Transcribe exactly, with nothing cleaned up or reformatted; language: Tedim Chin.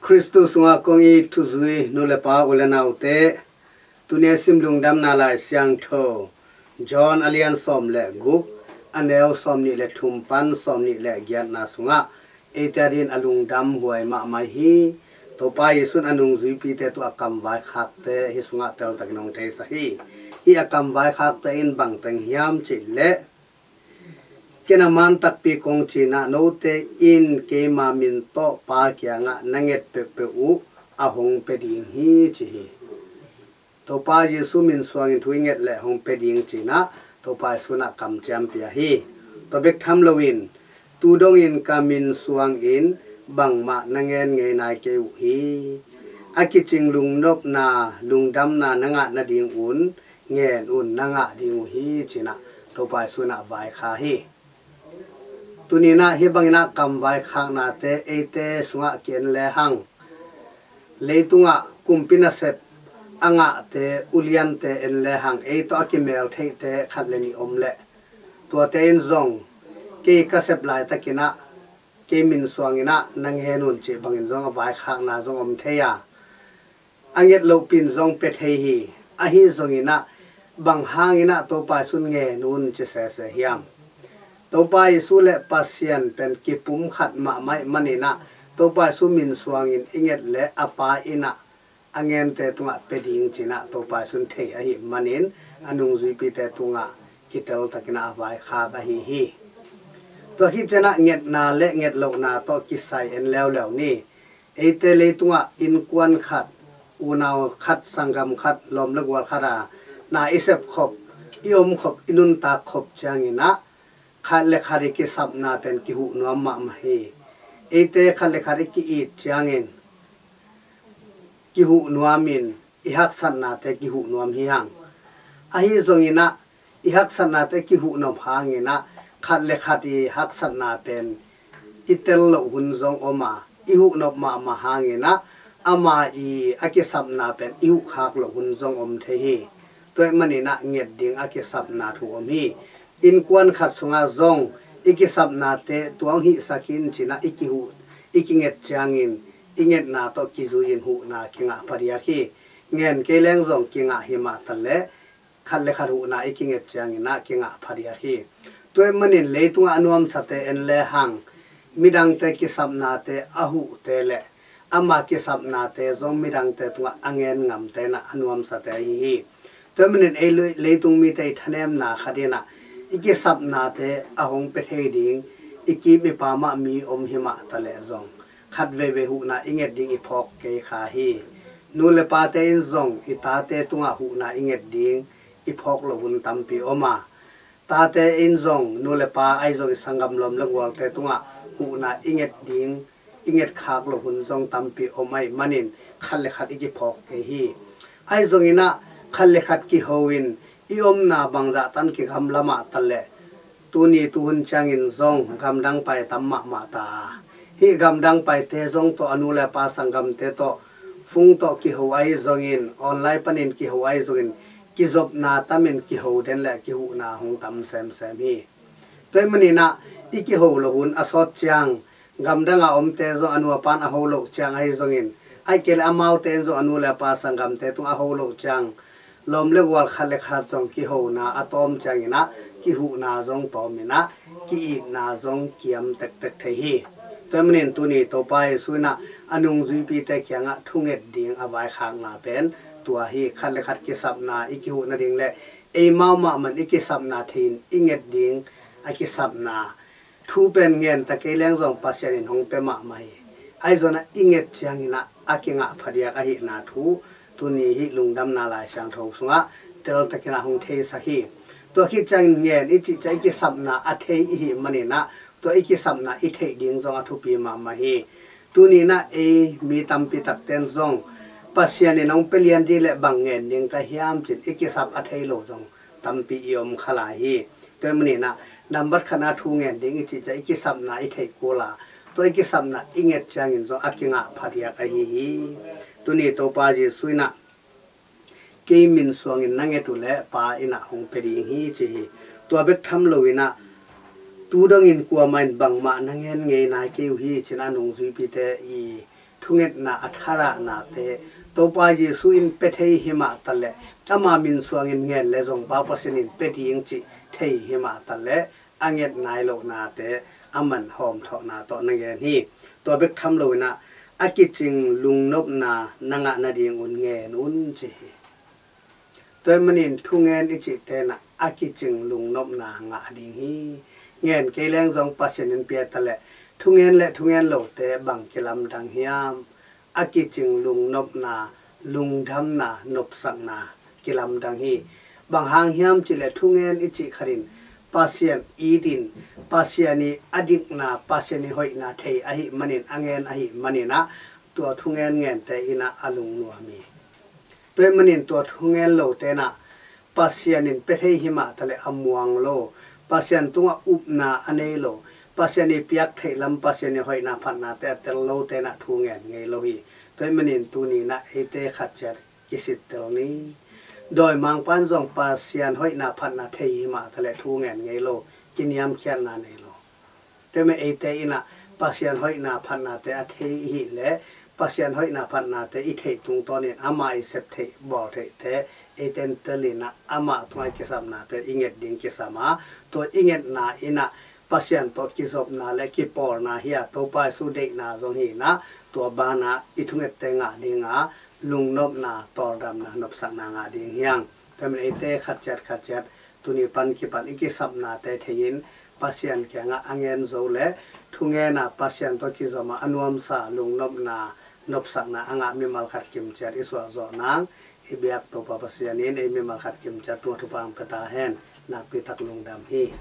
Khristu sungah kong it thuzui nu le pa, u le naute, tuni a sim Lungdamna Lai Siangtho John a lian sawm le guk, a neu sawm nih le thum pan sawm nih le giatna sungah eite adingin a lungdam huai mahmah hi. Topa Jesuh in a nungzuipite tungah kam vaikhakte hih sungah teltakin hong theisak hi. Hih a kam vaikhakte in bang teng hiam cih leh, ken a man takpi kong ci-in ah, note in keima min tawh Pa kiangah na nget peuhpeuh uh a hong pia ding hi, ci hi. Topa Jesuh min suangin thu i nget leh hong pia ding ci-in ah Topa Jesuh in ah kamciam pia hi. Tua bek tham loin, tu dongin ka min suangin bangmah na ngen ngei nai kei uh hi. A kicing lungnopna, lungdamna na ngah nadingun ngen un, na ngah ding uh hi, ci-in ah Topa Jesuh in ah vaikhak hi. Tuni in ah hih bangin ah kam vaikhaknate eite sungah ki-en lehang, leitungah kumpi nasep a ngahte, uliante en lehang, ei tawh a kimeltheihte khat le nih om leh, tuate in zong kei ka sep laitakin ah kei min suangin ah na ngen un cih bangin zong a vaikhakna zong om thei a, a nget lohpi in zong pia thei hi. Ahi zongin ah, bang hangin ah Topa Jesuh in ngen un ci sese hiam? Topa Jesuh le Pasian pen kipumkhat mahmah ahih manin ah, Topa Jesuh min suangin i nget leh a Pa in ah a ngente tungah pia ding ci-in ah Topa Jesuh in thei ahih manin, a nungzuipite tungah kiteltakin ah a vaikhak ahi hi. Tua khit ciangin ah ngetna le ngetlohna tawh kisai en leuleu ni. Eite leitungah innkuan khat, unau khat, sanggam khat, lawm le gual khat a na i sep khop, i om khop, i nuntak khop ciangin ah khat le khat i kisapna pen kihuh nuam mahmah hi. Eite khat le khat i ki-it ciangin kihuh nuamin, i haksatnate kihuh nuam hi hang. Ahi zongin ah i haksatnate kihuh nop hangin ah khat le khat i haksatna pen i tel loh hun zong om a, i huh nop mahmah hangin ah ama i a kisapna pen i huh khak loh hun zong om thei hi. Tua ahih manin ah nget ding a kisapna thu om hi. Innkuan khat sungah zong i kisapnate tuang hihsak in ci-in ah i kihuh, i kinget ciangin i ngetna tawh kizui-in huhna kingah phadiak hi. Ngen kei leng zong kingah hi mah taleh, khat le khat huhna i kinget ciangin ah kingah phadiak hi. Tua ahih manin leitungah a nuamsate en lehang, midangte kisapnate a huhte le ama kisapnate zong midangte tungah a ngen ngamte in ah a nuamsate ahi hi. Tua ahih manin ei lei-, leitung mite i thanemna khat in ah i kisapnate a hong pia thei ding i kim i pam ah mi om hi mah taleh zong, khat veivei huhna i nget ding i phawk kei kha hi. Nu le pate in zong i tate tungah huhna i nget ding i phawk loh hun tampi om a, tate in zong, nu le pa ahi zong i sanggam lawm le gualte tungah huhna i nget ding, i nget khak loh hun zong tampi om ahih manin khat le khat i kiphawk kei hi. Ahi zongin ah khat le khat kiho in i omna bangzah tan kigamla mah taleh, tuni tuhun ciangin zong gamdang pai tam mahmah ta a, hih gamdang paite zong tawh a nu le a pa sanggamte tawh, phone tawh kiho ahi zongin, online panin kiho ahi zongin, kizopna tamin kiho den le kihuhna hong tam semsem hi. Tua ahih manin ah i kiho loh hun a sawt ciang, gamdang a omte zong a nu a pa in a ho loh ciang ahi zongin, ahih kei leh amaute in zong a nu le a pa sanggamte tung a ho loh ciang, lawm le gual khat le khat zong kihona a tawm ciangin ah kihuhna zong tawm in ah ki-itna zong kiam tektek thei hi. Tua ahih manin tuni Topa Jesuh in ah a nungzuipite kiangah thunget ding a vaikhakna pen tua hi. Khat le khat kisapna i kihuh nading le eimau mahmah in i kisapna thei in i nget ding a kisapna thu pen ngen ta kei leng zong Pasian in hong pia mahmah hi. Ahi zongin ah i nget ciangin ah a kingah phadiak ahihna thu tuni hih Lungdamna Lai Siangtho sungah teltakin ah hong theisak hi. Tua khit ciangin ngen i cih ciang i kisapna a thei i hih manin ah tua i kisapna i theih ding zong a thupi mahmah hi. Tuni in ah ei mi tampi takte in zong Pasian in hong pia lian ding le bang ngen ding ka hiam ci-in i kisap a thei lo zong tampi i om kha lai hi. Tua ahih manin ah nambat khatna thu ngen ding i cih ciang i kisapna i theih kul a, tua i kisapna i nget ciangin zong a kingah phadiak ahi hi. Tuni Topa Jesuh in ah kei min suangin na nget uh leh Pa in ah hong pia ding hi ci hi. Tua bek tham loin ah tu dongin kuamah in bangmah na ngen ngei nai kei uh hi ci-in a nungzuipite i thungetna a thadahnate Topa Jesu in pia thei himah taleh, ama min suangin ngen le zong Pa Pasian in pia ding cih thei himah taleh, a nget nai lohnate a man hawmthawhna tawh na ngen hi. Tua bek tham loinah a kicing lungnopna na ngah nadingun ngen un ci hi. Tua ahih manin thungen i cihte inah a kicing lungnopna ngah ding hi. Ngen kei leng zong Pasian in pia taleh, thungen le thungen lote bang kilamdang hiam? A kicing lungnopna, lungdamna, nopsakna kilamdang hi. Bang hang hiam cihleh thungen i cih khatin Pasian itin, Pasian i a dikna, Pasian i hoihna thei ahih manin, a ngen ahih maninah tua thungen ngente inah a lungnuam hi. Tua ahih manin tua thungen lote inah Pasian in pia thei himah taleh a muang lo, Pasian tungah upna a nei lo, Pasian i piak theih lam, Pasian i hoihna phatnate a tel lote inah thungen ngei lo hi. Tua ahih manin tuni inah eite khat ciat kisittel ni. Dawimangpa in zong Pasian hoihna phatna thei himah taleh thungen ngei lo, kiniamkhiatna nei lo. Tua ahih manin eite inah Pasian hoihna phatnate a thei i hih leh, Pasian hoihna phatnate i theih tungtawnin ama i sep theih, bawl theihte eite in tel inah amah tungah i kisapnate i nget ding kisam a, tua i ngetna inah Pasian tawh kizopna le kipawlna hi a, Topa Jesu deihna zong hi inah, tua banah i thungette ngah dinga lungnopna, tawldamna, nopsakna ngah ding hi hang. Tua ahih manin eite khat ciat khat ciat tuni pan kipan i kisapnate thei-in Pasian kiangah a ngen zo le thungena Pasian tawh kizoma a nuamsa lungnopna, nopsakna a ngah mimal khat kimciat i suahzawh nang i biak Topa Pasian in ei mimal khat kimciat tungah thupha hong pia ta hen. Nakpitak lungdam hi.